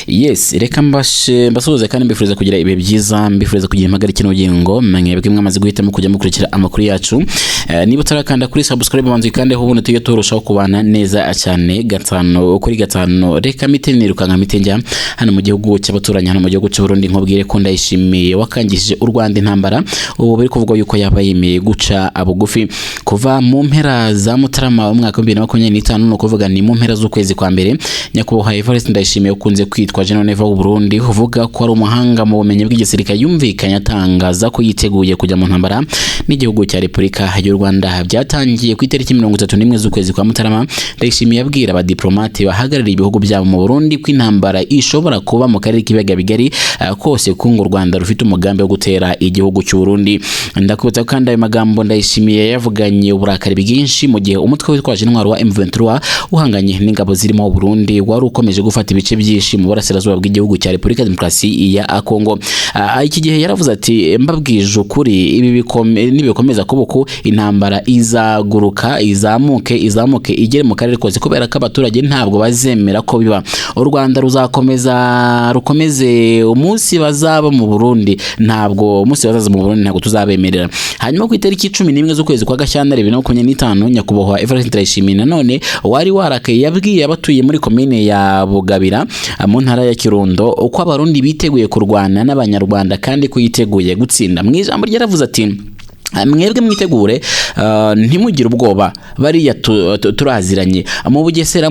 Yes, reka mbashe mbasuhuze kandi mbifuriza kugira ibihe byiza, mbifuriza kugira impagarike n'ubugingo. Mwebwe mwamaze guhitamo kujya mukurikira amakuru yacu. Niba utarakanda kuri subscribe, banza uyikandeho, ubundi tujye turushaho kubana neza cyane gatanu kuri gatanu. Reka mite nirukanka, mite njya hano mu gihugu cy'abaturanyi, hano mu gihugu cy'u Burundi, nkubwire ko Ndayishimiye wakangishije u Rwanda intambara, ubu biri kuvugwa yuko yaba yemeye guca bugufi. Kuva mu mpera za Mutarama umwaka wa 2025, ni ukuvuga ni mu mpera z'ukwezi kwa mbere, Nyakubahwa Evariste Ndayishimiye ukunze kwitwa General Neva w'u Burundi, uvuga ko ari umuhanga mu bumenyi bw'igisirikare, yumvikanye atangaza ko yiteguye kujya mu ntambara n'igihugu cya Repubulika y'u Rwanda. Byatangiye ku itariki 31 z'ukwezi kwa Mutarama, Ndayishimiye abwira abadiplomate bahagarariye ibihugu byabo mu Burundi ko intambara ishobora kuba mu karere k'ibiyaga bigari kose, ko ngo u Rwanda rufite umugambi wo gutera igihugu cy'u Burundi. Ndakubutsa ko kandi ayo magambo Ndayishimiye yavuganye uburakari bwinshi mu gihe umutwe witwaje intwaro wa M23 uhanganye n'ingabo zirimo Burundi wari ukomeje gufata ibice byinshi mu burasirazuba bw'igihugu cya Repubulika Demokarasi ya Kongo. Iki gihe yaravuze ati: "Mbabwije ukuri, ibi nibikomeza kuba uku, intambara izaguruka izamuke, izamuke igere mu karere kose, kubera ko abaturage ntabwo bazemera ko biba. U Rwanda ruzakomeza rukomeze, umunsi bazaba mu Burundi, ntabwo umunsi bazaza mu Burundi ntabwo tuzabemerera." Hanyuma ku itariki 11 z'ukwezi kwa Gashyantare 2025, Nyakubahwa Evariste Ndayishimiye nanone wari warakaye yabwiye abatuye muri komine ya Bugabira mu ntara ya Kirundo uko Abarundi biteguye kurwana n'Abanyarwanda kandi ko yiteguye gutsinda. Mu ijambo rye yaravuze ati: "Mwebwe mwitegure, ntimugire ubwoba, bariya turaziranye mu Bugesera."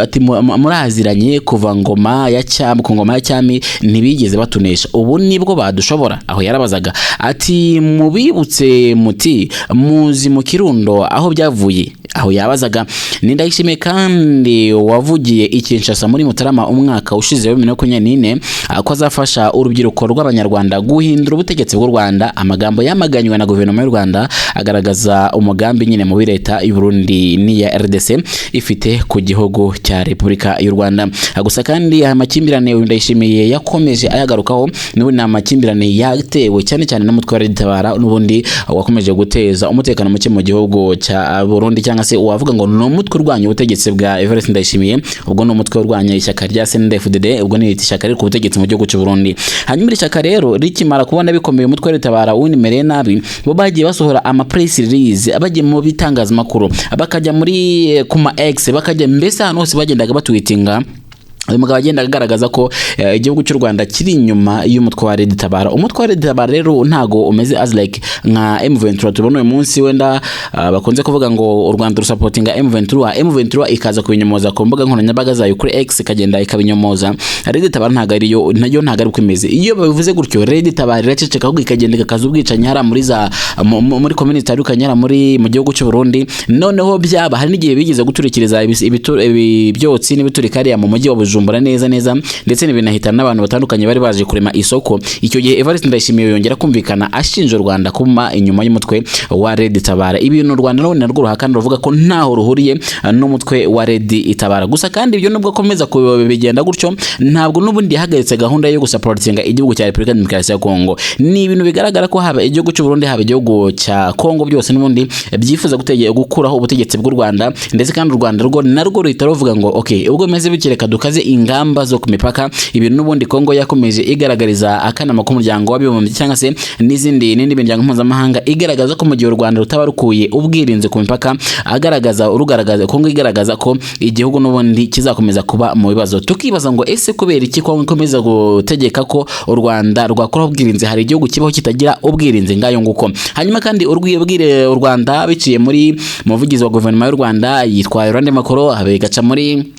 Ati: "Muraziranye kuva ngoma ya cyami, ku ngoma ya cyami ntibigeze batunesha, ubu nibwo badushobora?" Aho yarabazaga ati: "Mubibutse muti muzi mu Kirundo aho byavuye?" Aho yabazaga. Ni Ndayishimiye kandi wavugiye i Kinshasa muri Mutarama umwaka ushize wa 2024 ko azafasha urubyiruko rw'Abanyarwanda guhindura ubutegetsi bw'u Rwanda, amagambo yamaganywe na guverinoma y'u Rwanda, agaragaza umugambi nyine mubi leta y'u Burundi n'iya RDC ifite ku gihugu cya Repubulika y'u Rwanda. Gusa kandi aya makimbirane uyu Ndayishimiye yakomeje ayagarukaho, n'ubundi ni amakimbirane yatewe cyane cyane n'umutwe wa Red-Tabara, n'ubundi wakomeje guteza umutekano muke mu gihugu cya Burundi, cyangwa se uwavuga ngo ni umutwe urwanya ubutegetsi bwa Evariste Ndayishimiye, ubwo ni umutwe urwanya ishyaka rya CNDD-FDD, ubwo ni ishyaka riri ku butegetsi mu gihugu cy'u Burundi. Hanyuma iri shyaka rero rikimara kubona bikomeye, umutwe wa Red-Tabara unimereye nabi, bo bagiye basohora ama press release, bagiye mu bitangazamakuru, bakajya muri ku ma X, bakajya mbese ahantu hose bagendaga batweetinga. Uyu mugabo agenda agaragaza ko igihugu cy'u Rwanda kiri inyuma y'umutwe wa Red Tabara. Umutwe wa Red Tabara rero ntago umeze as like nka M23 tubona uyu munsi, wenda bakunze kuvuga ngo u Rwanda rusupportinga M23, M23 ikaza kubinyomoza ku mbuga nkoranyambaga zayo kuri X, ikagenda ikabinyomoza. Red Tabara ntago ariyo, nayo ntago ari uko imeze. Iyo babivuze gutyo, Red Tabara iraceceka, ahubwo ikagenda igakaza ubwicanyi hariya muri za muri komini zitandukanye hariya muri mu gihugu cy'u Burundi. Noneho byaba hari n'igihe bigeze guturikiriza ibyotsi n'ibiturika hariya mu mujyi wa Bujumbura neza neza, ndetse n'ibinahitana n'abantu batandukanye bari baje kurema isoko. Icyo gihe Evariste Ndayishimiye yongera kumvikana ashinja u Rwanda kuma inyuma y'umutwe wa Red Tabara, ibintu u Rwanda none narwo ruhakana, ruvuga ko ntaho ruhuriye n'umutwe wa Red Itabara. Gusa kandi ibyo nubwo akomeza kubigenda gutyo, ntabwo n'ubundi yahagaritse gahunda yo gusupportinga igihugu cya Repubulika Demokarasi ya Kongo. Ni ibintu bigaragara ko haba igihugu cy'u Burundi, haba igihugu cya Kongo, byose n'ubundi byifuza gukuraho ubutegetsi bw'u Rwanda. Ndetse kandi u Rwanda rwo narwo ruhita ruvuga ngo: "Okay, ubwo bimeze bityo, reka dukaze ingamba zo ku mipaka." Ibintu n'ubundi Kongo yakomeje igaragariza akanama k'Umuryango w'Abibumbye cyangwa se n'indi miryango mpuzamahanga, igaragaza ko mu gihe u Rwanda rutaba rukuye ubwirinzi ku mipaka, agaragaza rugaragaza Kongo igaragaza ko igihugu n'ubundi kizakomeza kuba mu bibazo. Tukibaza ngo: ese kubera iki Kongo ikomeza gutegeka ko u Rwanda rwakora ubwirinzi? Hari igihugu kibaho kitagira ubwirinzi? Ngayo nguko. Hanyuma kandi urwibwire u Rwanda biciye muri umuvugizi wa guverinoma y'u Rwanda yitwa Yolande Makolo, bigaca muri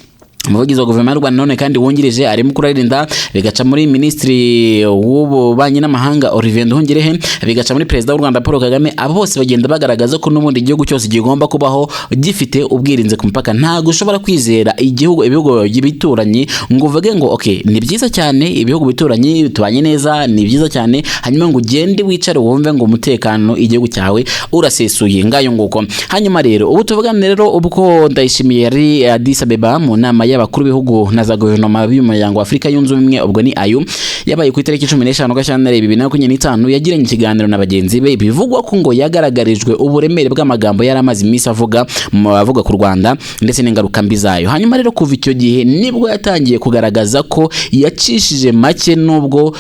umuvugizi wa guverinoma y'u Rwanda none kandi wungirije arimo kurarinda, bigaca muri minisitiri w'ububanyi n'amahanga Olivier Nduhungirehe, bigaca muri perezida w'u Rwanda Paul Kagame, abo bose bagenda bagaragaza ko n'ubundi igihugu cyose kigomba kubaho gifite ubwirinzi ku mupaka. Ntabwo ushobora kwizera igihugu, ibihugu bituranyi, ngo uvuge ngo: "Okay, ni byiza cyane, ibihugu bituranyi tubanye neza, ni byiza cyane," hanyuma ngo ugende wicare wumve ngo umutekano igihugu cyawe urasesuye. Ngayo nguko. Hanyuma rero ubu tuvugane rero, ubwo Ndayishimiye yari Addis Abeba mu nama y'abakuru b'ibihugu na za guverinoma b'umuryango wa Afurika Yunze Ubumwe, ubwo ni AU, yabaye ku itariki 15 Gashyantare 2025, yagiranye ikiganiro na bagenzi be. Bivugwa ko ngo yagaragarijwe uburemere bw'amagambo yari amaze iminsi avuga mu avuga ku Rwanda ndetse n'ingaruka mbi zayo. Hanyuma rero kuva icyo gihe nibwo yatangiye kugaragaza ko yacishije make, nubwo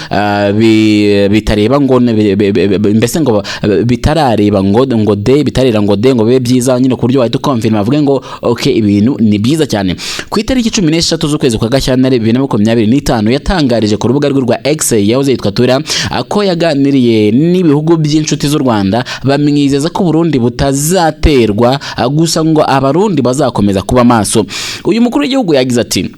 bitareba ngo mbese ngo bitarareba ngo de bitarera ngo de ngo bibe byiza nyine ku buryo wahita ukonfirma avuge ngo okay, ibintu ni byiza cyane. Ku itariki 13 z'ukwezi kwa Gashyantare 2025, yatangarije ku rubuga rwe rwa X, yahoze yitwa Twitter, ko yaganiriye n'ibihugu by'inshuti z'u Rwanda, bamwizeza ko Burundi butazaterwa, gusa ngo Abarundi bazakomeza kuba maso. Uyu mukuru w'igihugu yagize ati: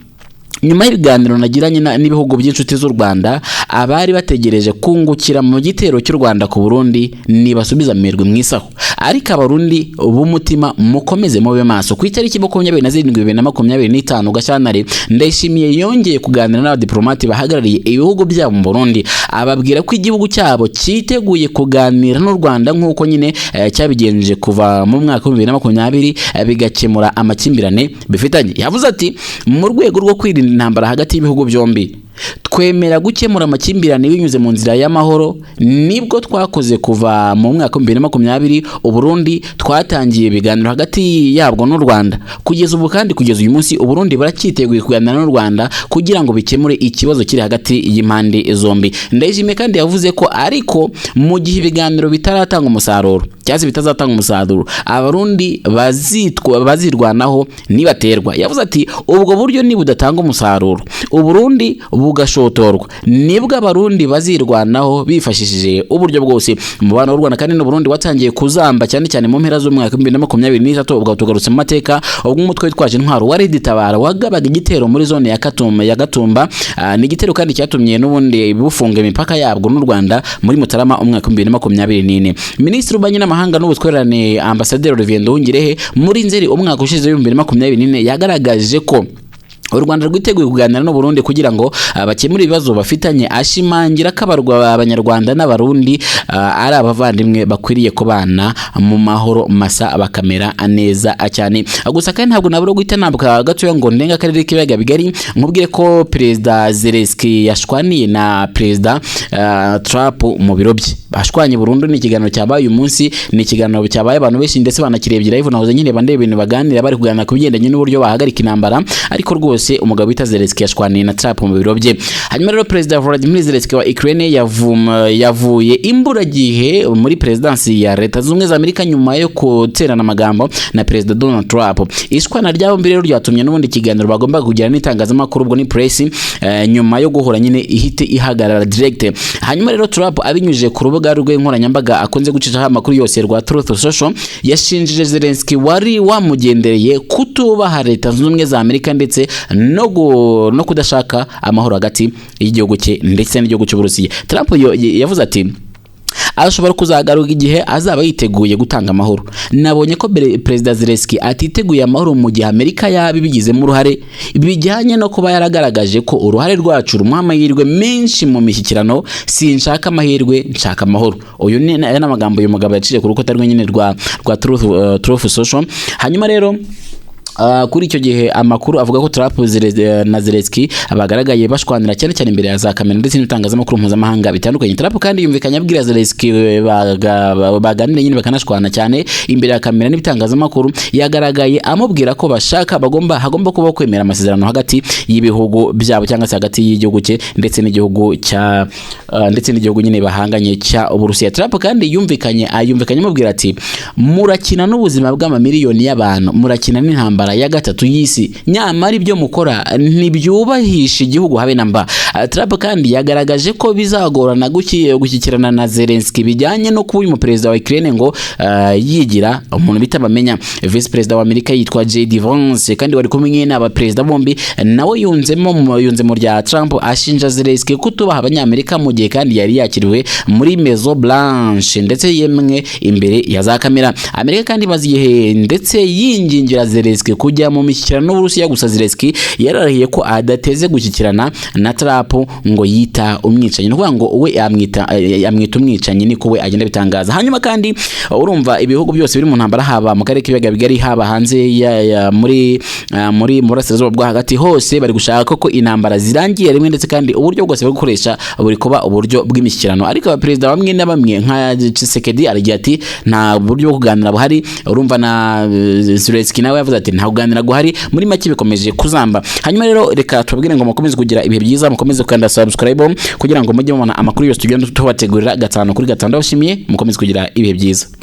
"Nyuma y'ibiganiro nagiranye n'ibihugu by'inshuti z'u Rwanda, abari bategereje kungukira mu gitero cy'u Rwanda ku Burundi nibasubiza amerwe mu isaho, ariko Abarundi b'umutima mukomeze mube maso." Ku itariki 27 2025 Gashyantare, Ndayishimiye yongeye kuganira n'abadiplomati bahagarariye ibihugu byabo mu Burundi, ababwira ko igihugu cyabo cyiteguye kuganira n'u Rwanda nk'uko nyine cyabigenje kuva mu mwaka wa 2020, bigakemura amakimbirane bifitanye. Yavuze ati: "Mu rwego rwo kwirinda intambara hagati y'ibihugu byombi, twemera gukemura amakimbirane binyuze mu nzira y'amahoro. Nibwo twakoze kuva mu mwaka wa 2020. Uburundi twatangiye ibiganiro hagati yabwo n'u Rwanda. Kugeza ubu kandi, kugeza uyu munsi, Uburundi buracyiteguye kuganira n'u Rwanda kugira ngo bikemure ikibazo kiri hagati y'impande zombi." Ndayishimiye kandi yavuze ko ariko mu gihe ibiganiro bitaratanga umusaruro cyangwa se bitazatanga umusaruro, Abarundi bazitwa bazirwanaho nibaterwa. Yavuze ati: "Ubwo buryo nibudatanga umusaruro, Uburundi bugashotorwa, nibwo Abarundi bazirwanaho bifashishije uburyo bwose." Umubano w'u Rwanda kandi n'Uburundi watangiye kuzamba cyane cyane mu mpera z'umwaka 2023. Ubwo tugarutse mu mateka, ubwo umutwe witwaje intwaro wa RED Tabara wagabaga igitero muri zone ya Katumba, ya Gatumba. Ni igitero kandi cyatumye n'ubundi bufunga imipaka yabwo n'u Rwanda muri Mutarama umwaka 2024. Minisitiri w'Ububanyi n'Amahanga n'Ubutwererane, Ambasaderi Olivier Nduhungirehe, muri Nzeri umwaka ushize 2024 yagaragaje ko u Rwanda rwiteguye kuganira n'u Burundi kugira ngo bakemure ibibazo bafitanye, ashimangira ko Abanyarwanda n'Abarundi ari abavandimwe bakwiriye kubana mu mahoro masa, bakamera neza cyane. Gusa kandi ntabwo nabura guhita nambuka gatoya ngo ndenga akarere k'ibiyaga bigari, nkubwire ko Perezida Zelensky yashwaniye na Perezida Trump mu biro bye, bashwanye burundu. Ni ikiganiro cyabaye uyu munsi, ni ikiganiro cyabaye abantu benshi ndetse banakirebye live. Nahoze nyine ndeba ibintu baganira, bari kuganira ku bigendanye n'uburyo bahagarika intambara, ariko rwose umugabo bita Zelensky yashwaniye na Trump mu biro bye. Hanyuma rero Perezida Volodymyr Zelensky wa Ukraine yavuye imburagihe muri perezidansi ya Leta Zunze Ubumwe za Amerika nyuma yo guterana amagambo na Perezida Donald Trump. Ishwana rya bombi rero ryatumye n'ubundi ikiganiro bagombaga kugira n'itangazamakuru, ubwo ni press, nyuma yo guhura nyine ihite ihagarara direct. Hanyuma rero Trump, abinyujije ku rubuga rwe nkoranyambaga akunze gucishaho amakuru yose rwa Truth Social, yashinjije Zelensky wari wamugendereye kutubaha Leta Zunze Ubumwe za Amerika ndetse no kudashaka amahoro hagati y'igihugu cye ndetse n'igihugu cy'Uburusiya. Trump yavuze ati: "Ashobora kuzagaruka igihe azaba yiteguye gutanga amahoro. Nabonye ko Perezida Zelensky atiteguye amahoro mu gihe Amerika yaba ibigizemo uruhare, bijyanye no kuba yaragaragaje ko uruhare rwacu rumuha amahirwe menshi mu mishyikirano. Sinshaka amahirwe, nshaka amahoro." Uyu ni aya ni amagambo uyu mugabo yaciye ku rukuta rwe nyine rwa Truth Social. Hanyuma rero kuri icyo gihe amakuru avuga ko Trump na Zelensky bagaragaye bashwanira cyane cyane imbere ya za kamera ndetse n'ibitangazamakuru mpuzamahanga bitandukanye. Trump kandi yumvikanye abwira Zelensky baganire nyine, bakanashwana cyane imbere ya kamera n'ibitangazamakuru. Yagaragaye amubwira ko bashaka bagomba hagomba kubaho kwemera amasezerano hagati y'ibihugu byabo, cyangwa se hagati y'igihugu cye ndetse n'igihugu cya ndetse n'igihugu nyine bahanganye cya Uburusiya. Trump kandi yumvikanye amubwira ati: "Murakina n'ubuzima bw'amamiliyoni y'abantu, murakina n'intambara ya gatatu y'isi, nyamara ibyo mukora ntibyubahisha igihugu habe na mba." Trump kandi yagaragaje ko bizagorana gushyikirana na Zelensky bijyanye no kuba uyu muperezida wa Ukraine ngo yigira umuntu bita bamenya. Vice Perezida wa Amerika yitwa JD Vance kandi wari kumwe n'abaperezida bombi, nawe yunze mu rya Trump, ashinja Zelensky kutubaha Abanyamerika, mu gihe kandi yari yakiriwe muri Maison Blanche ndetse yemwe imbere ya za kamera. Amerika kandi imaze igihe ndetse yingingira Zelensky kujya mu mishyikirano n'Uburusiya, gusa Zelensky yararahiye ko adateze gushyikirana na Trump. Trump ngo yita umwicanyi. Ni ukuvuga ngo we amwita umwicanyi, niko we agenda bitangaza. Hanyuma kandi urumva ibihugu byose biri mu ntambara, haba mu karere k'ibiyaga bigari, haba hanze ya muri mu burasirazuba bwo hagati, hose bari gushaka ko intambara zirangiye rimwe, ndetse kandi uburyo bwose bari gukoresha buri kuba uburyo bw'imishyikirano. Ariko abaperezida bamwe na bamwe nka Tshisekedi aragira ati: "Nta buryo bwo kuganira buhari." Urumva na Zelensky nawe yavuze ati: "Nta kuganira guhari." Muri make bikomeje kuzamba. Hanyuma rero reka tubabwire ngo mukomeze kugira ibihe byiza, mukomeze gukanda subscribe kugira ngo mujye mubona amakuru yose tugenda tubategurira gatanu kuri gatanu. Ndabashimiye, mukomeze kugira ibihe byiza.